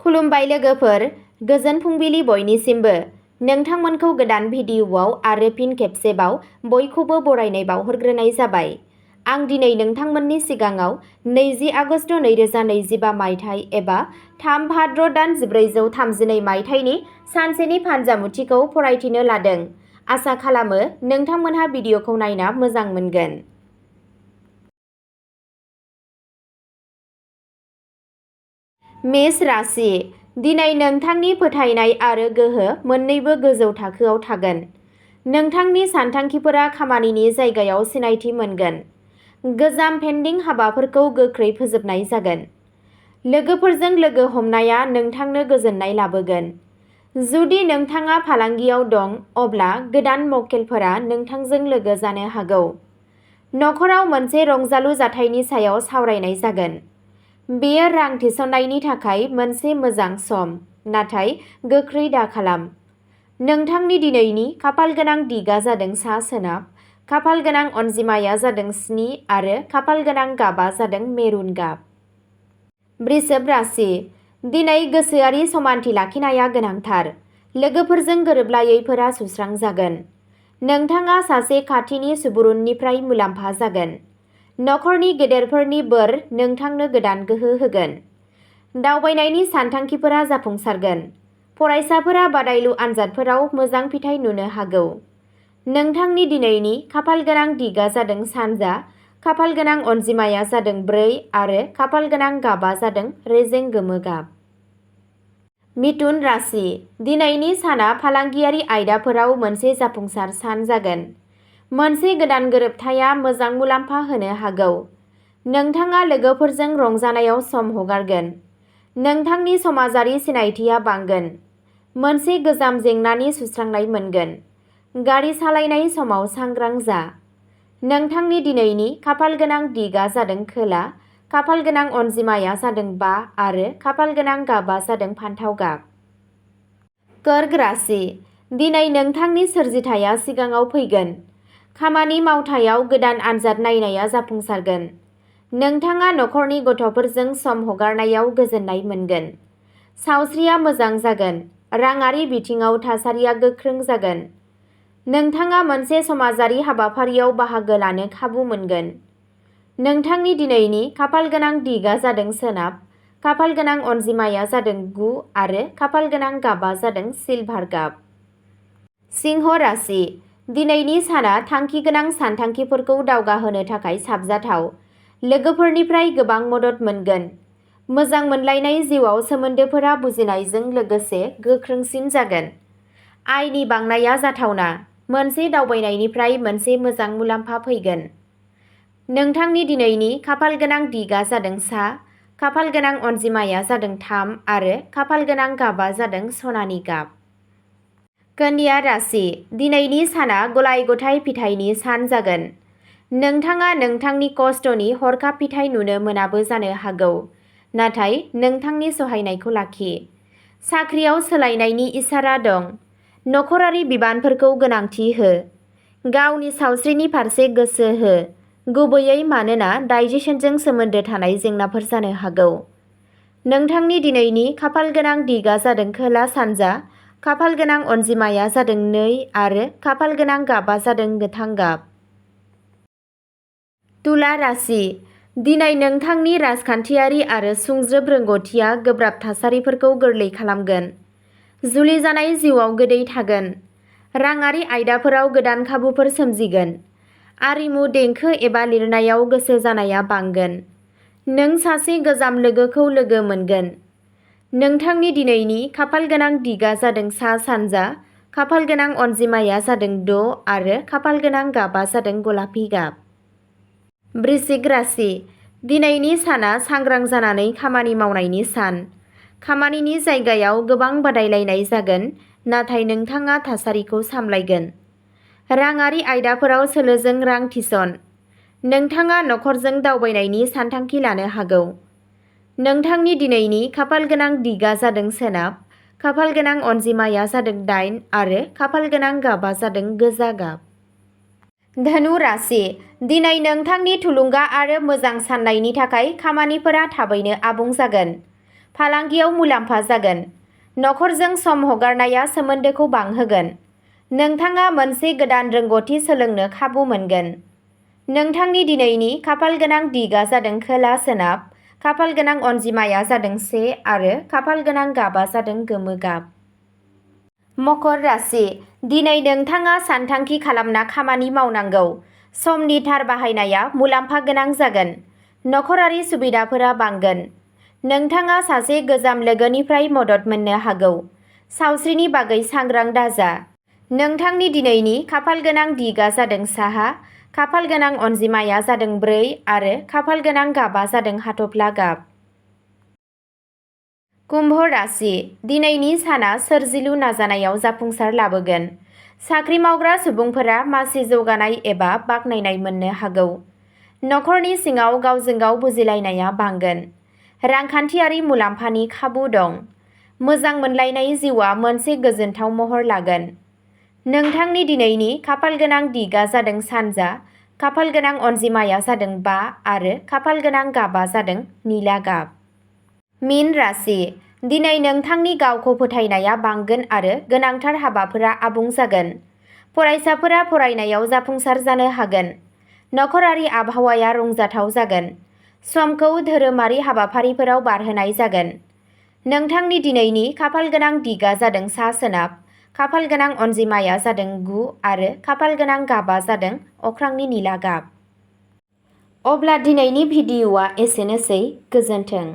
खुलुमबाय लोगोफोर, गोजोन फुंबिलि बयनिसिमबो। नोंथांमोनखौ गोदान भिडिअ'आव आरो फिन खेबसेबाव बयखौबो बरायनाय बावहरग्रोनाय जाबाय। आं दिनै नोंथांमोननि सिगाङाव 20 आगस्ट 2025 मायथाइ एबा 3 भाद्र दान 1432 मायथाइनि सानसेनि फानजामुथिखौ फरायथिनो लादों। आसा खालामो नोंथांमोनहा भिडिअ'खौ नायना मोजां मोनगोन। मेष राशि, दिनै नोंथांनि फोथायनाय आरो गोहो मोन्नैबो गोजौ थाखोआव थागोन। नोंथांनि सानथांखिफोरा खामानिनि जायगायाव सिनायथि मोनगोन। गोजाम पेन्डिं हाबाफोरखौ गोख्रै फोजोबनाय जागोन। लोगोफोरजों लोगो हमनाया नोंथांनो गोजोननाय लाबोगोन। जुदि नोंथाङा फालांगियाव दं, अब्ला गोदान मक्केलफोरा नोंथांजों लोगो जानो हागौ। नखराव मोनसे रंजालु जाथायनि सायाव सावरायनाय जागोन। बेयो रां थिसननायनि थाखाय मोनसे मोजां सम, नाथाय गोख्रै दाखालाम। नोंथांनि दिनैनि खाफालगोनां दिगआ जादों सा-सोनाब, खाफालगोनां अनजिमाया जादों 7 आरो खाफालगोनां गाबआ जादों मेरुन गाब। वृषभ राशि, दिनै गोसोआरि समानथि लाखिनाया गोनांथार। लोगोफोरजों गोरोबलायैफोरा सुस्रांजागोन। नोंथाङा सासे खाथिनि सुबुरुननिफ्राय मुलाम्फा जागोन। नखरनि गेदेरफोरनि बोर नोंथांनो गोदान गोहो होगोन। दावबायनायनि सानथांखिफोरा जाफुंसारगोन। फरायसाफोरा बादायलु आनजादफोराव मोजां फिथाय नुनो हागौ। नोंथांनि दिनैनि खाफालगोनां दिगआ जादों सानजा, खाफालगोनां अनजिमाया जादों 4 आरो खाफालगोनां गाबआ जादों रेजें गोमो गाब। मिथुन राशि, दिनैनि साना फालांगियारि आयदाफोराव मोनसे जाफुंसार सान जागोन। मोनसे गोदान गोरोबथाया मोजां मुलाम्फा होनो हागौ। नोंथाङा लोगोफोरजों रंजानायाव सम हगारगोन। नोंथांनि समाजारि सिनायथिया बांगोन। मोनसे गोजाम जेंनानि सुस्रांनाय मोनगोन। गारि सालायनाय समाव सांग्रां जा। नोंथांनि दिनैनि खाफालगोनां दिगआ जादों खोला, खाफालगोनां अनजिमाया जादों 5 आरो खाफालगोनां गाबआ जादों फान्थाव गाब। कर्क राशि, दिनै नोंथांनि सोरजिथाया सिगाङाव फैगोन। खामानि मावथायाव गोदान आनजाद नायनाया जाफुंसारगोन। नोंथाङा नखरनि गथ'फोरजों सम हगारनायाव गोजोननाय मोनगोन। सावस्रिया मोजां जागोन। राङारि बिथिङाव थासारिया गोख्रों जागोन। नोंथाङा मोनसे समाजारि हाबाफारियाव बाहागो लानो खाबु मोनगोन। नोंथांनि दिनैनि खाफालगोनां दिगआ जादों सोनाब, खाफालगोनां अनजिमाया जादों 9 आरो खाफालगोनां गाबआ जादों सिलभार गाब। सिंह राशि, दिनैनि साना थांखिगोनां सानथांखिफोरखौ दावगाहोनो थाखाय साबजाथाव। लोगोफोरनिफ्राय गोबां मदद मोनगोन। मोजां मोनलायनाय जिउआव सोमोन्दोफोरा बुजिनायजों लोगोसे गोख्रोंसिन जागोन। आयनि बांनाया जाथावना। मोनसे दावबायनायनिफ्राय मोनसे मोजां मुलाम्फा फैगोन। नोंथांनि दिनैनि खाफालगोनां दिगआ जादों सा, खाफालगोनां अनजिमाया जादों 3 आरो खाफालगोनां गाबआ जादों सनानि गाब। कन्या राशि, दिनैनि साना गलाय-गथाय फिथायनि सान जागोन। नोंथाङा नोंथांनि खस्थ'नि हरखाब फिथाय नुनो मोनाबो जानो हागौ, नाथाय नोंथांनि सहायनायखौ लाखि। साख्रियाव सोलायनायनि इसारा दं। नखरारि बिबानफोरखौ गोनांथि हो। गावनि सावस्रिनि फारसे गोसो हो, गुबैयै मानोना डाइजेशनजों सोमोन्दो थानाय जेंनाफोर जानो हागौ। नोंथांनि दिनैनि खाफालगोनां दिगआ जादों खोला-सानजा, खाफालगोनां अनजिमाया जादों 2 आरो खाफालगोनां गाबआ जादों गोथां गाब। तुला राशि, दिनै नोंथांनि राजखान्थियारि आरो सुंज्रोब रोंग'थिया गोब्राब थासारिफोरखौ गोरलै खालामगोन। जुलि जानाय जिउआव गोदै थागोन। राङारि आयदाफोराव गोदान खाबुफोर सोमजिगोन। आरिमु, देंखो एबा लिरनायाव गोसो जानाया बांगोन। नों सासे गोजाम लोगोखौ लोगो मोनगोन। नोंथांनि दिनैनि खाफालगोनां दिगआ जादों सा-सानजा, खाफालगोनां अनजिमाया जादों 6 आरो खाफालगोनां गाबआ जादों गलापि गाब। वृश्चिक राशि, दिनैनि साना सांग्रां जानानै खामानि मावनायनि सान। खामानिनि जायगायाव गोबां बादायलायनाय जागोन, नाथाय नोंथाङा थासारिखौ सामलायगोन। राङारि आयदाफोराव सोलोजों रां थिसन। नोंथाङा नखरजों दावबायनायनि सानथांखि लानो हागौ। नोंथांनि दिनैनि खाफालगोनां दिगआ जादों सोनाब, खाफालगोनां अनजिमाया जादों 8 आरो खाफालगोनां गाबआ जादों गोजा गाब। धनु राशि, दिनै नोंथांनि थुलुंगा आरो मोजां साननायनि थाखाय खामानिफोरा थाबैनो आबुं जागोन। फालांगियाव मुलाम्फा जागोन। नखरजों सम हगारनाया सोमोन्दोखौ बांहोगोन। नोंथाङा मोनसे गोदान रोंग'थि सोलोंनो खाबु मोनगोन। नोंथांनि दिनैनि खाफालगोनां दिगआ जादों खोला सोनाब, खाफालगोनां अनजिमाया जादों 1 आरो खाफालगोनां गाबआ जादों गोमो गाब। मकर राशि, दिनै नोंथाङा सानथांखि खालामना खामानि मावनांगौ। समनि थार बाहायनाया मुलाम्फा गोनां जागोन। नखरारि सुबिदाफोरा बांगोन। नोंथाङा सासे गोजाम लोगोनिफ्राय मदद मोननो हागौ। सावस्रिनि बागै सांग्रां दाजा। नोंथांनि दिनैनि खाफालगोनां दिगआ जादों साहा, खाफालगोनां अनजिमाया जादों 4 आरो खाफालगोनां गाबआ जादों हाथफ्ला गाब। कुम्भ राशि, दिनैनि साना सोरजिलु नाजानायाव जाफुंसार लाबोगोन। साख्रि मावग्रा सुबुंफोरा मासि जौगानाय एबा बाख्नायनाय मोननो हागौ। नखरनि सिङाव गावजों गाव बुजिलायनाया बांगोन। रांखान्थियारि मुलाम्फानि खाबु दं। मोजां मोनलायनाय जिउआ मोनसे गोजोनथाव महर लागोन। नोंथांनि दिनैनि खाफालगोनां दिगआ जादों सानजा, खाफालगोनां अनजिमाया जादों 5 आरो खाफालगोनां गाबआ जादों निला गाब। मीन राशि, दिनै नोंथांनि गावखौ फोथायनाया बांगोन आरो गोनांथार हाबाफोरा आबुं जागोन। फरायसाफोरा फरायनायाव जाफुंसार जानो हागोन। नखरारि आबहावाया रंजाथाव जागोन। समखौ धोरोमारि हाबाफारिफोराव बारहोनाय जागोन। नोंथांनि दिनैनि खाफालगोनां दिगआ जादों सा सोनाब, खाफालगोनां अनजिमाया जादों 9 आरो खाफालगोनां गाबआ जादों अख्रांनि निला गाब। अब्ला दिनैनि भिडिअ'आ एसेनोसै। गोजोन्थों।